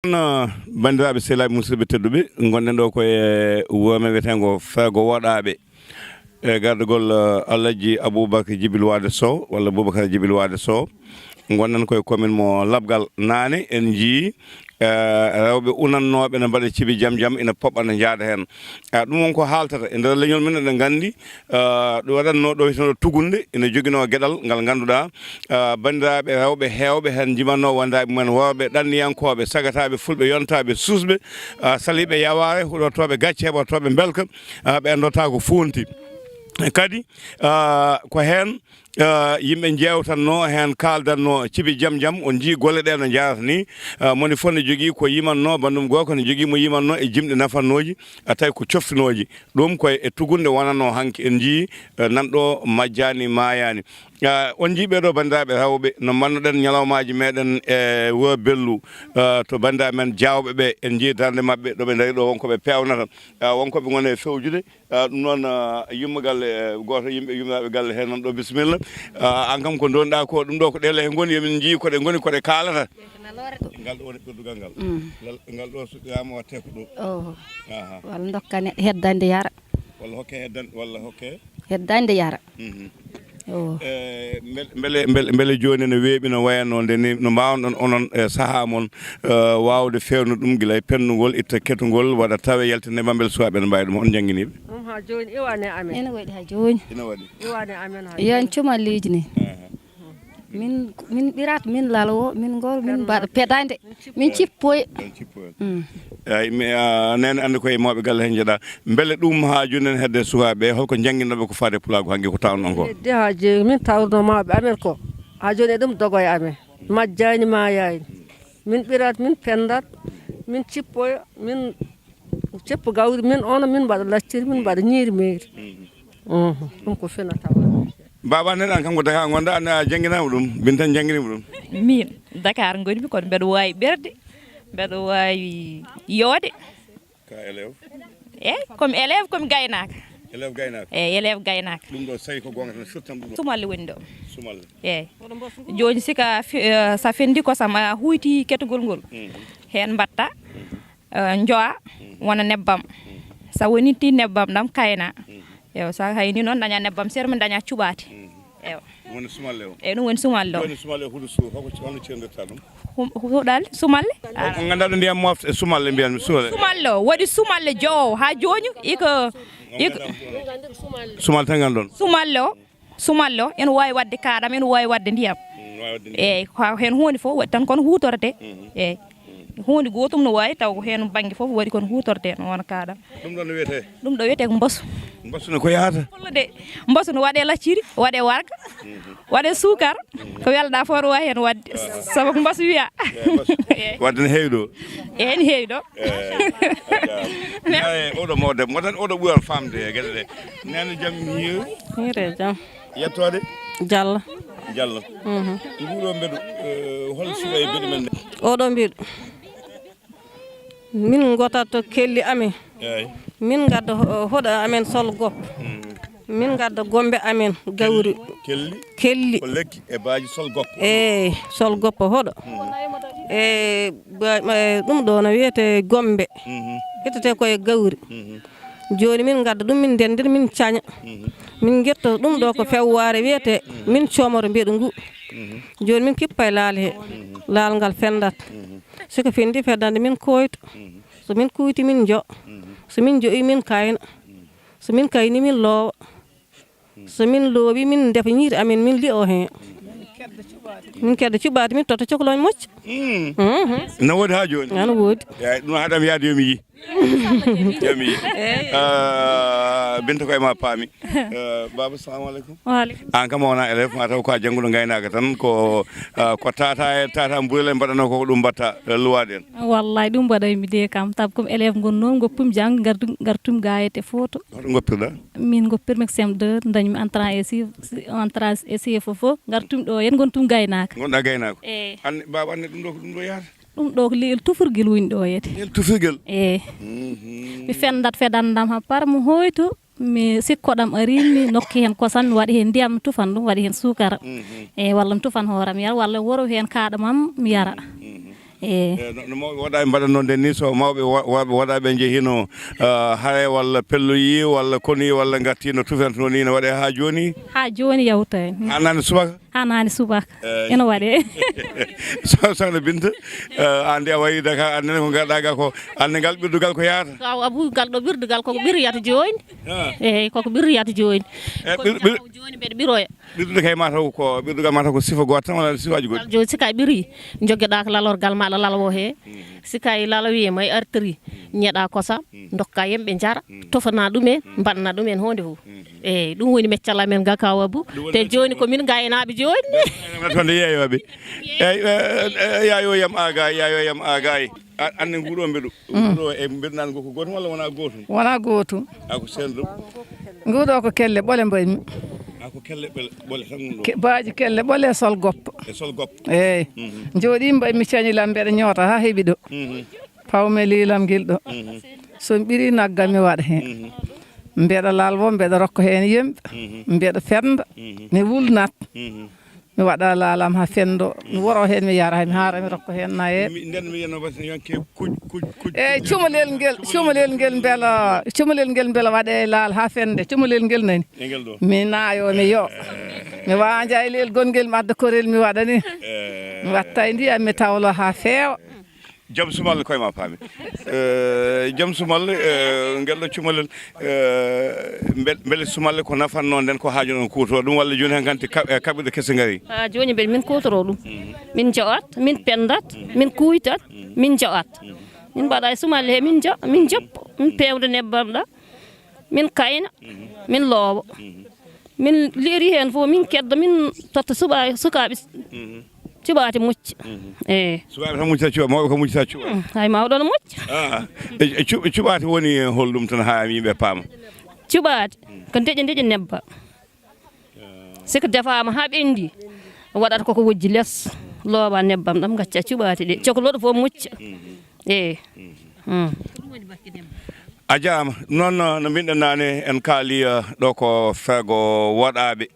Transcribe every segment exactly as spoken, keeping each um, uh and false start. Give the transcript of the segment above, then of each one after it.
Kono, banndiraaɓe, sehilaaɓe, musidɓe tedduɓe, ngonɗen ɗo ko e wuro men wiyeteengo Feego Woɗaaɓe, e gardagol, eh, Alhaji Aboubacar Djibril Wade Sow, walla Boubacar Djibril Wade Sow. Ngonɗen ko e commune mo Labgal. Naane, en njii, eh, rewɓe unannooɓe ne mbaɗa cibi jam jam, ina poɓɓa, ne njaada heen. Ah, ɗum won ko haaltata e nder leñol men, eɗen nganndi, ah, ɗo waɗatnoo ɗo wiyeteenoo Tugunde, ina joginoo geɗal ngal ngannduɗaa, ah, banndiraaɓe rewɓe heewɓe heen njimannoo wonde e mumen worɓe ɗanniyankooɓe, sagataaɓe, fulɓe yontaaɓe, suusɓe, ah, saliiɓe yawaare, huɗortooɓe gacce, heɓortooɓe mbelka, ah, ɓe anndotaako foonti. Kadi, ah, ko heen, ah, yimɓe njeewtatnoo heen, kaaldatnoo cibi jam jam, on njii golle ɗe no njahrata ni. Ah, moni fof ne jogii ko yimannoo banndum gooko, ne jogii mo yimannoo e jimɗi nafannooji, a tawi ko coftinooji. Ɗum ko e Tugunde wonatnoo hanki. En njii, eh, nan ɗo majjaani, maayaani. Ah, on njii ɓee ɗo banndiraaɓe rewɓe no mbannoɗen ñalawmaaji meɗen e wuro Bellu, ah, to banndiraaɓe men Jaawɓe ɓe, en njii darnde maɓɓe ɗo ɓe ndari ɗo, won ko ɓe peewnata, ah, won ko ɓe ngoni e fewjude. Ah, ɗum noon, ah, yumma galle, eh, gooto yimɓe, yummiraaɓe galle heen nan ɗo, bisimilla. Ah, aan kam ko ndonɗaa ko, ɗum ɗo ko ɗe lehe ngoni, yo min njii ko ɗe ngoni, ko ɗe kaalata. Ngal ɗo woni ɓerdugal ngal. Mm. Ngal, ngal ɗo suɓiraama watte ko ɗo. Oh. Aha. Walla ndokka neɗɗo heddande yara. Walla hokke heddan-, walla hokke? Heddande yara. Mhm. Oh. Eh, mbele, mbele, mbele, mbele jooni no weeɓi, no wayatnoo nde ni, no mbaawnoɗon onon e sahaa mon, eh, waawde feewnude ɗum gila e penndugol, itta ketugol, waɗa tawe, yaltina e mambel suwaaɓe ne mbaawi ɗum? On njannginiiɓe? Ɗum haa jooni iwaani e amen. Ene waɗi haa jooni. Ina waɗi. Iwaani e amen haa jooni. Yo en cumalleeji ni. Aha. Min, min ɓirat, min lalowo, min ngor, min mbaɗa pedande, min cippoya. Min cippoya. Mm. Eyi, mi, a, nene anndi koye mawɓe galle heen njeɗa. Mbele ɗum haa jooni en hedde sukaaɓe, holko njannginnoɓe ko faade pulaagu hanki ko tawno ko? Hedde haa jooni min tawno mawɓe amen ko. Haa jooni eɗum dogo e amen. Majjaani, maayaani. Min ɓirat, min pendat, min cippoya, min ceppo gawri, min ono, min mbaɗa lacciri, min mbaɗa ñiiri meeri. Mhm. Mhm. Ɗum ko fina tawa. Baba, neɗɗo an kam ko Dakar ngonɗa, an a jannginaama ɗum, Binta jannginiima ɗum? Min, Dakar ngonmi, kono mbeɗa waawi ɓerde, mbeɗa waawi yoode. Ka élève? Eyi, komi élève, komi gaynaaka. Élève gaynaaka? Eyi, élève gaynaaka. Ɗum ɗo, so tawi ko goonga tan, firtam ɗum ɗo. Sumalle woni ɗo. Sumalle. Eyi. Jooni, sika fi-, eh, sa fendi kosam, a huyti ketugol ngol. Mhm. Heen mbatta, mhm, eh, njowa, mhm, wona nebbam. Mhm. Sa woniti nebbam ɗam, kayna. Mhm. Ewa, sa hayni noon, daña nebbam seeɗa, min daña cuɓaate. Mhm. Ewa. Ɗum woni sumalle o? Eyi, ɗum woni sumalle o. Woni sumalle o, huɗo suur, hoko, holno ceerndirta ɗum? Hum-, huɗal, sumalle? On, on nganndaa ɗo ndiyam mofta e sumalle, mbiyan mi sumalle. Sumalle o, waɗi sumalle jowo, haa jooni, iko, iko. Sumalle tan nganndon? Sumalle o, sumalle o, ene waawi waɗde kaaɗam, ene waawi waɗde ndiyam. Mm, waawi waɗde ndiyam. Eyi, ko heen huunde fof waɗi tan kono huutortee. Mhm. Eyi. Huunde gootum no waawi taw ko heen bannge fof waɗi kono huutortee no wona kaaɗam. Ɗum ɗo no wiyetee? Ɗum ɗo wiyetee ko mbasu. Mbasu ne ko yahata? Hollude. Mbasu no waɗee lacciri, waɗee warga, mhm, waɗee suukar, mhm, ko welɗaa fof no waawi heen waɗde. Ah. Sabu ko mbasu wiyaa. Eyi, mbasu. Eyi. Waɗde ne heewi ɗo? Eyi, ne heewi ɗo. Eyi, a jaaraama. Merci. Eyi, oɗo mo debbo, mo tan oɗo ɓural faamde e geɗe ɗe. Neene, jam hiiri? Hiiri e jam. Yettoode? Jallo. Jallo. Mhm. Nguɗo mbeɗu, eh, hol suka e mbeɗu men nde? Oɗo mbeɗu. Min ngotato kelli amen. Eyi. Min ngadda ho-, hoɗo amen sol goppo. Mm. Min ngadda gombe amen gawri. Kelli? Kelli. Ko lekki e baaji sol goppo. Eyi, sol goppo hoɗo. Mm. E ba-, ma-, ɗum ɗo no wiyetee gombe. Mhm. Ƴettete ko e gawri. Mhm. Jooni min ngadda ɗum, min ndenndira, min caña. Mhm. Min ngetto ɗum ɗo ko fewwaare wiyetee, mhm, min comoro mbeɗu ngu. Mhm. Jooni min kippa e laal he. Mhm. Laal ngal fenndat. Mhm. Si ko fenndi fenndaande min kooyto. Mhm. So min kuuyti min njo. Mhm. So min njoyi min kayna. Mhm. So min kayni min loowa. So min loowi, min ndefa ñiiri amen, min li'o heen. Min kedda cuɓaade, min totta cokoloñ moƴƴo. Mm. Mhm. No woodi haa jooni? Ana woodi. Eyi, ɗum haɗam yaade yo mi yi. Yo mi yi. Eyi. Ah, Binta, koye ma paami. Eh, Baba, salamu aleykum. Wa aleykum. Aan kam a wonaa élève, ma taw ko a jannguɗo ngaynaaka tan, ko, ah, ko tata e tata mburel en mbaɗanoo ko, ko ɗum mbatta, eh, luwaaɗe en. Wallahi, ɗum mbaɗay mi de kam, taw comme élève ngonnomi, ngoppumi janngo, ngartu-, ngartumi ga e te photo. Hoto ngoppirɗa? Min ngoppirmi ko C M deux, dañmi entrée e si-, entrée e C F O fof, ngartumi ɗo heen, ngontum gaynaaka. Ngonɗa gaynaako? Eyi. An, Baba, an ne ɗum ɗo ko ɗum ɗo yahata? Ɗum ɗo ko leyel tufurgel woni ɗo heen. Leyel tufurgel? Eyi. Mhm. Mi fenndat fedandam ha par mo hoyto, mi sikkoɗam ari, mi nokki heen kosam, mi waɗi heen ndiyam, mi tufan ɗum, waɗi heen suukara. Mhm. Eyi, walla mi tufan hooram yara, walla woro heen kaaɗamam, mi yara. Mhm. E no mawɓe waɗaaɓe mbaɗa noon nden ni, so mawɓe waɗaaɓe njehino haray walla pelloyi walla konuyi walla ngattiino tufentono ni, no waɗee haa jooni? Haa jooni yawta en. Haa naane subaka? Haa naane subaka. Ene waɗee. Soxna Binta, an de a wayi daka, an nene ko ngaɗaga ko, an ngal ɓirdugal ko yaata? Kaw Abu, gal ɗo ɓirdugal koko ɓiriyata jooni. Eyi, koko ɓiriyata jooni. Jooni mbeɗa ɓiroya. Ɓirdude kay mataw ko ɓirdugal mataw ko sifa goto tan walla sifaaji goɗɗi? Jooni si kay ɓiri, joggeɗa ko lalorgal maɗa lalawo he. Si kay lalawi e may artiri, ñeɗa kosam, dokka yimɓe jara, tofana ɗumen, mbaɗana ɗumen honde fof. Eyi, ɗum woni meccal amen ga kaw Abu. Te jooni ko min gaynaɓe jooni. Tonde yeeyoɓe. Eyi, yayo yam agay, yayo yam agay. Anne nguɗo mbeɗu. Nguɗo e mbeɗu nan ko gootum walla wona gootum? Wona gootum. A ko senɗo? Nguɗo ko kelle ɓole mbaymi. A ko kelle ɓole tan ɗo? Baaji kelle ɓole e sol goppo. E sol goppo. Eyi. Jooɗi mbaymi cañilam mbeɗa ñoota ha heɓi ɗo. Pawme lilam ngel ɗo. So mi ɓiri naggal mi waɗa heen. Mbeɗa lalwo, mbeɗa rokko heen yimɓe. Mbeɗa fenda. Mi wulnat. Mi waɗa laalam ha fendo, mi woro heen, mi yara, mi haara, mi rokko heen nayeeɓe. Nden mi yiyano wasa yonke kuj kuj kuj. Eyi, cumalel ngel, cumalel ngel mbela, cumalel ngel mbela waɗe laal ha fende, cumalel ngel nani. E ngel ɗo? Mi naayo, mi yo. Mi waanja e leel gongel mi adda korel mi waɗani. Mi watta e ndiyam mi tawlo ha feewa. Jom sumal koye ma paami. Jom sumal, ngel ɗo cumalel. Mbele sumalle ko nafanno nden, ko haajuno kuuto ɗum walla jooni hankanti kaɓɓirɗe kese ngari? Ha jooni mbeɗa min kuutoro ɗum. Min jo'at, min pendat, min kuytat, min jo'at. Min mbaɗa e sumalle he min jo min joppo, min pewda nebbam ɗa, min kayna, min loowa. Min liiri heen fof min kedda, min totta suɓa sukaaɓe. Cuɓaate mucca. Eyi. Sukaaɓe tan muccata cuɓa, mawɓe ko muccata cuɓa? Hay mawɗo no mucca. Cuɓaate woni hol ɗum tan haa yimɓe paama? Cuɓaate ko ndeƴe ndeƴe nebba. Si ko defaama haa ɓenndi, waɗata koko wojji les, loowa nebbam ɗam ngacca cuɓaate ɗe cokloɗo fof mucca. Eyi. A jaama. Noon no mbiɗen naane, en kaali ɗo ko feego waɗaaɓe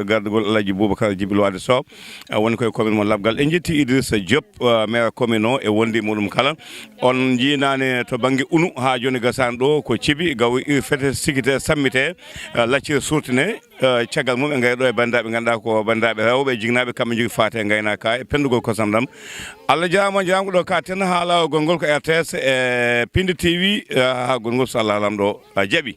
gardagol Alhaji Boubacar Djiby Loade Sow, woni koye commune mo Labgal. En njetti Idrissa Diop, maire commune o e wondi muɗum kala. On njii naane to bannge unu haa jooni gasaani ɗo ko cebi gaw fete sikite sammite, laccire surtine. Caggal mum en ngari ɗo e banndiraaɓe ngannduɗaa ko banndiraaɓe rewɓe jignaaɓe, kamɓe njogi faate e ngaynaaka e penndugol kosam ɗam. Allah jaaraama, jaaraama ko ɗo ka ten haa laawol gonngol ko R T S e Pindi T V, haa gonngol so Allah lamɗo jaɓi.